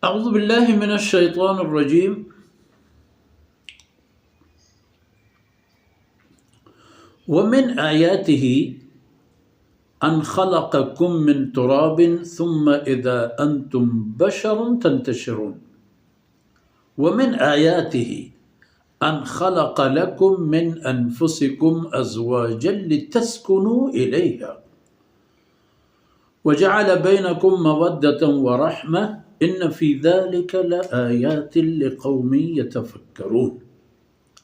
أعوذ بالله من الشيطان الرجيم. ومن آياته أن خلقكم من تراب ثم إذا أنتم بشر تنتشرون. ومن آياته أن خلق لكم من أنفسكم أزواجا لتسكنوا إليها وجعل بينكم مودة ورحمة إن في ذلك لآيات لقوم يتفكرون.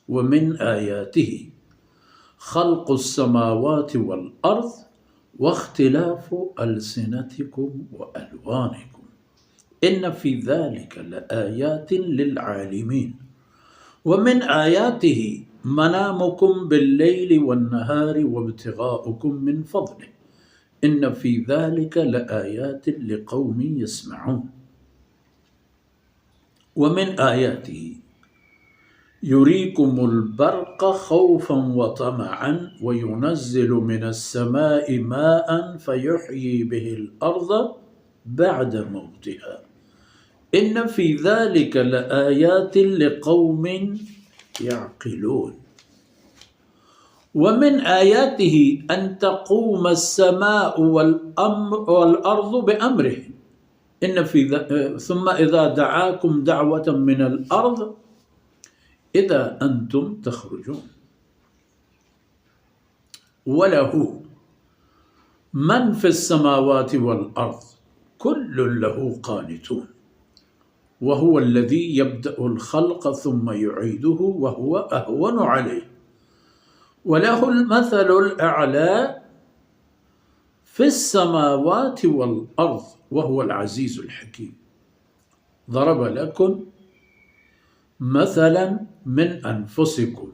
ومن آياته خلق السماوات والأرض واختلاف ألسنتكم وألوانكم إن في ذلك لآيات للعالمين. ومن آياته منامكم بالليل والنهار وابتغاؤكم من فضله إن في ذلك لآيات لقوم يسمعون. ومن آياته يريكم البرق خوفا وطمعا وينزل من السماء ماء فيحيي به الأرض بعد موتها إن في ذلك لآيات لقوم يعقلون. ومن آياته أن تقوم السماء والأم-، والأرض بأمره إن في ذ-، ثم إذا دعاكم دعوة من الأرض إذا أنتم تخرجون. وله من في السماوات والأرض كل له قانتون. وهو الذي يبدأ الخلق ثم يعيده وهو أهون عليه وله المثل الأعلى في السماوات والأرض وهو العزيز الحكيم. ضرب لكم مثلا من أنفسكم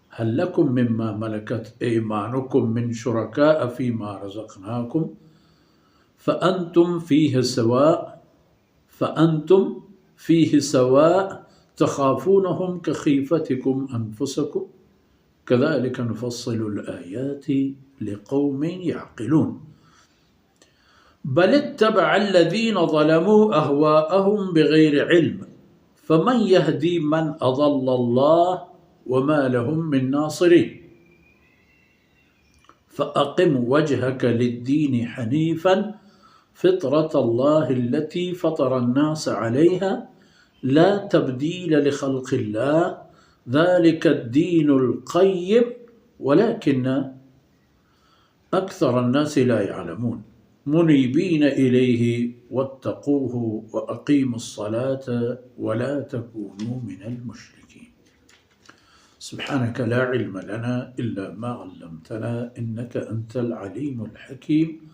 هل لكم مما ملكت أيمانكم من شركاء فيما رزقناكم فأنتم فيه سواء فأنتم فيه سواء تخافونهم كخيفتكم أنفسكم كذلك نفصل الآيات لقوم يعقلون. بل اتبع الذين ظلموا أهواءهم بغير علم فمن يهدي من أضل الله وما لهم من ناصرين. فأقم وجهك للدين حنيفا فطرة الله التي فطر الناس عليها لا تبديل لخلق الله ذلك الدين القيم ولكن أكثر الناس لا يعلمون. منيبين إليه واتقوه وأقيموا الصلاة ولا تكونوا من المشركين. سبحانك لا علم لنا إلا ما علمتنا إنك أنت العليم الحكيم.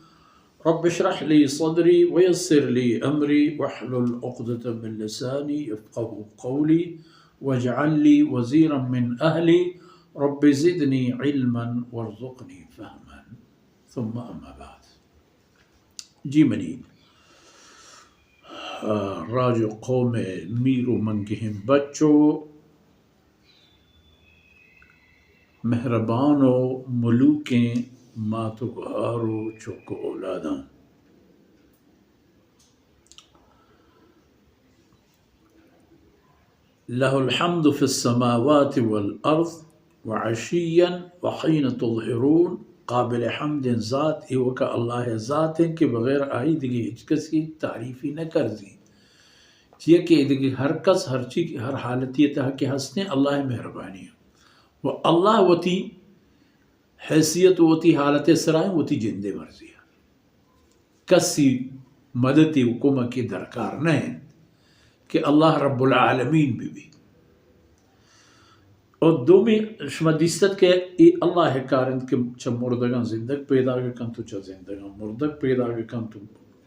رب اشرح لي صدري ويسر لي أمري واحلل عقدة من لساني يفقهوا قولي واجعل لي وزيرا من أهلي رب زدني علما وارزقني فهما. ثم أما بعد. جی منی، آ، راج و قوم میر و منگہیں بچ و مہربان و ملوکیں مات و گہار و چک و اولاداں۔ له الحمد في السماوات والأرض وعشيا وحين تظهرون۔ قابل حمد ذات ایوکا اللہ ذات ہیں کہ بغیر آئی دگہ ہچ کسی تعریفی نہ کرزی۔ چیا کہ دگہ ہر کس ہر چی، ہر حالتی تہا کہ ہستیں، اللہ مہربانی ہے۔ و اللہ وتی حیثیت و وتی حالت سرائیں، وتی جندے مرضی ہے۔ کسی مددی و کمکی درکار نہ انت کہ اللہ رب العالمین بہ بیت۔ و دومی، شما دیستت کہ ای اللہ کار انت کہ چہ مردگاں زندگ پیداگ کنت و چہ زندگاں مردگ پیداگ کنت و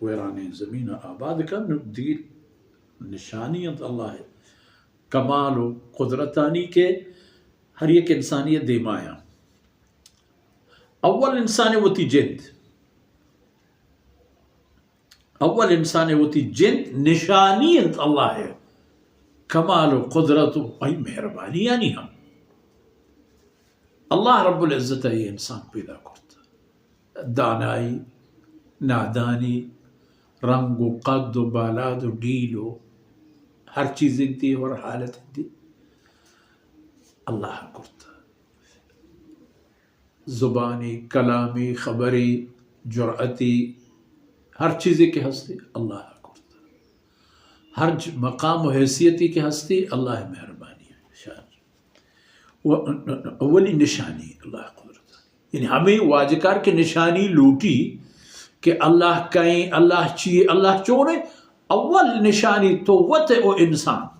ویرانیں زمین آباد کنت۔ نو دگہ نشانی انت اللہ کمال و قدرتانی کہ ہر یک انسانی دیمایاں۔ اول انسان وتی جند، اول انسان وتی جند نشانی انت اللہ کمال و قدرت و آئی مہربانیانی ہم۔ اللہ رب العزت ای انسان پیدا کرت۔ دانائی، نادانی، رنگ و قد و بالاد و ڈیل و ہر چیز انتی، ہر حالت انتی، اللہ کرتا۔ زبانی، کلامی، خبری، جرأتی، ہر چیزے کہ ہستی، اللہ کرتا۔ ہر ج-، مقام و حیثیتی کہ ہستی، اللہ مہربانی ہے، شان۔ و اولی نشانی اللہ قدرت۔ یعنی ہمیں واجکار کے نشانی لوٹی کہ اللہ کہیں، اللہ چیئے، اللہ چونے۔ اول نشانی تو وت او انسان۔